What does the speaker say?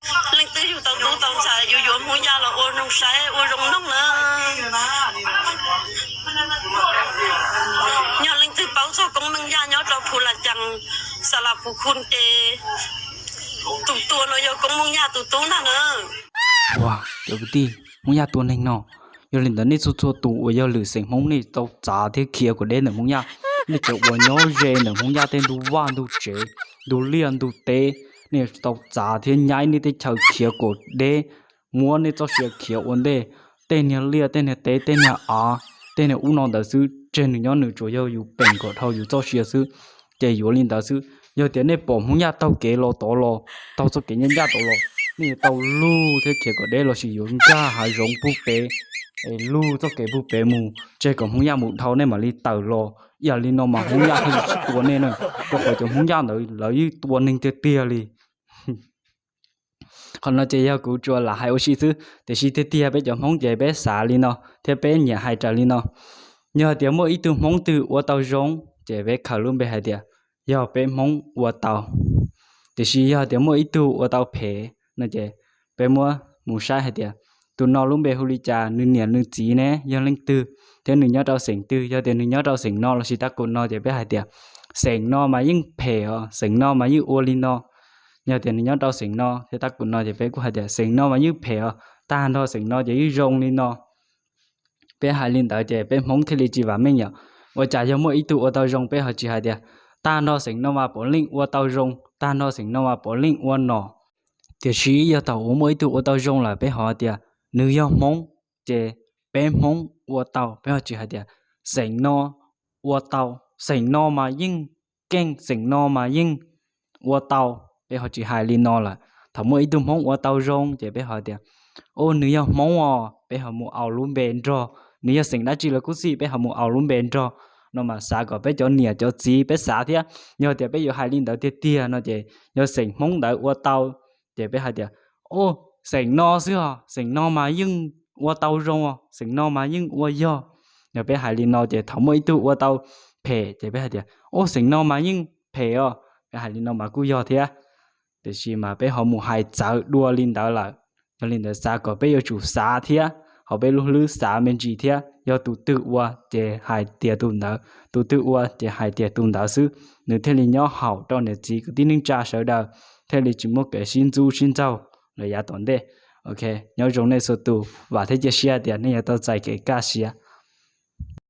Leej twg yug tau tub tau ntxhais yus yuav Hmoob Yaj los ua noog saib ua zoo noog na. Yog leej twg paub txog koob meej Yaj nyob rau Phu La Cas, Xa La Phu Khun ces tus tua no yog koob Hmoob Yaj tus tub ntag na. Ua, cov kwv tij, Hmoob Yaj tua neeg no. Yog li ntawd nej txhua txhua tus uas yog lwm xeem Hmoob nej tau txav thiab khiav kom deb ntawm Hmoob Yaj, nej cov uas nyob ze ntawm Hmoob Yaj tej ntug vaj ntug tsev, ntug liaj ntug teb, nej tau txav thiab nyaib nej tej chaw khiav kom deb, muab nej txoj sia khiav ua ntej. Tej niag liaj tej niag teb tej niag av tej niag ub no ntawd xwb tseg nws nyob, nws tsuas yog yus peem kom dhau yus txoj sia xwb. Ces yuav li ntawd xwb, yog tias nej pom Hmoob Yaj taug kev los tod los, taug txoj kev ncaj ncaj tod los, nej yuav tau lug thiab khiav kom deb lossis yuav nkag hav zoov pug pem, lug txoj kev pug pem mus tseg kom Hmoob Yaj mus dhau nej mam li tawm los. Yam li no mas Hmoob Yaj thiaj li tsis tua nej na, rau qhov cov Hmoob Yaj ntawd lawv yeej tua neeg tiag tiag li. Qhov no ces yog kuv tsuas lam hais ua si xwb, tiam sis tiag tiag peb cov Hmoob ces peb xav li no thiab peb nyiam hais raws li no. Yog tias muaj ib tug Hmoob twg ua tau zoo, ces peb khaws lub npe hais tias yog peb Hmoob ua tau. Tiam sis yog tias muaj ib tug ua tau phem no ces peb muab mus saib hais tias tus no lub npe hu li cas, nws niam nws txiv ne yog leej twg, thiab nws nyob rau xeem twg. Yog tias nws nyob rau xeem no lossis tab kum no ces peb hais tias xeem no mas yeej phem os, xeem no mas yeej ua li no. Yog tias nws nyob rau xeem no thiab tab kum no ces peb kuj hais tias xeem no mas yeej phem os, tag nrho xeem no ces yeej zoo li no. Peb hais li ntawd ces peb Hmoob thiaj li tsis vam meej yom. Ua cas yog muaj ib tug ua tau zoo peb ho tsis hais tias tag nrho xeem no mas puav leej ua tau zoo, tag nrho xeem no mas puav leej ua no. Tiam sis yog thaum uas muaj ib tug ua tau zoo lawm peb ho tias nws yog Hmoob, ces peb Hmoob ua tau, peb ho tsis hais tias xeem no ua tau, xeem no mas yeej keej, xeem no mas yeej ua tau, peb ho tsis hais li no lawm. Thaum muaj ib tug Hmoob ua tau zoo ces peb ho tias, u, nws yog Hmoob os, peb ho mus au lub npe nrog. Nws yog xeem dab tsi los kuj xij, peb ho mus au lub npe nrog. No mas xav kom peb cov niam cov txiv peb xav thiab. Yog tias peb yuav hais li ntawd tiag tiag no ces yog xeem Hmoob ntawd ua tau, ces peb hais tias, u, xeem no xwb os, xeem no mas yeej ua tau zoo os, xeem no mas yeej ua yog. Yog peb hais li no ces thaum muaj ib tug ua tau phem ces peb hais tias, u, xeem no mas yeej phem os, peb hais li no mas kuj yog thiab. Tiam sis mas peb ho mus hais txawv dua li ntawd lawm. Yog li ntawd xav kom peb yuav tsum xav thiab, ho peb lub hlwb xav me ntsis thiab. Yog tus twg ua ces hais tias tus ntawd, tus twg ua ces hais tias tus ntawd xwb, nws thiaj li nyob haum rau niam txiv kwv tij neej tsa sawv daws, thiaj li tsis muaj kev sib ntxub sib ntxaug lawm yav tom ntej. Ok, nyob zoo nej txhua tus, vam thiab cia siab tias nej yuav tau txais kev kaj siab.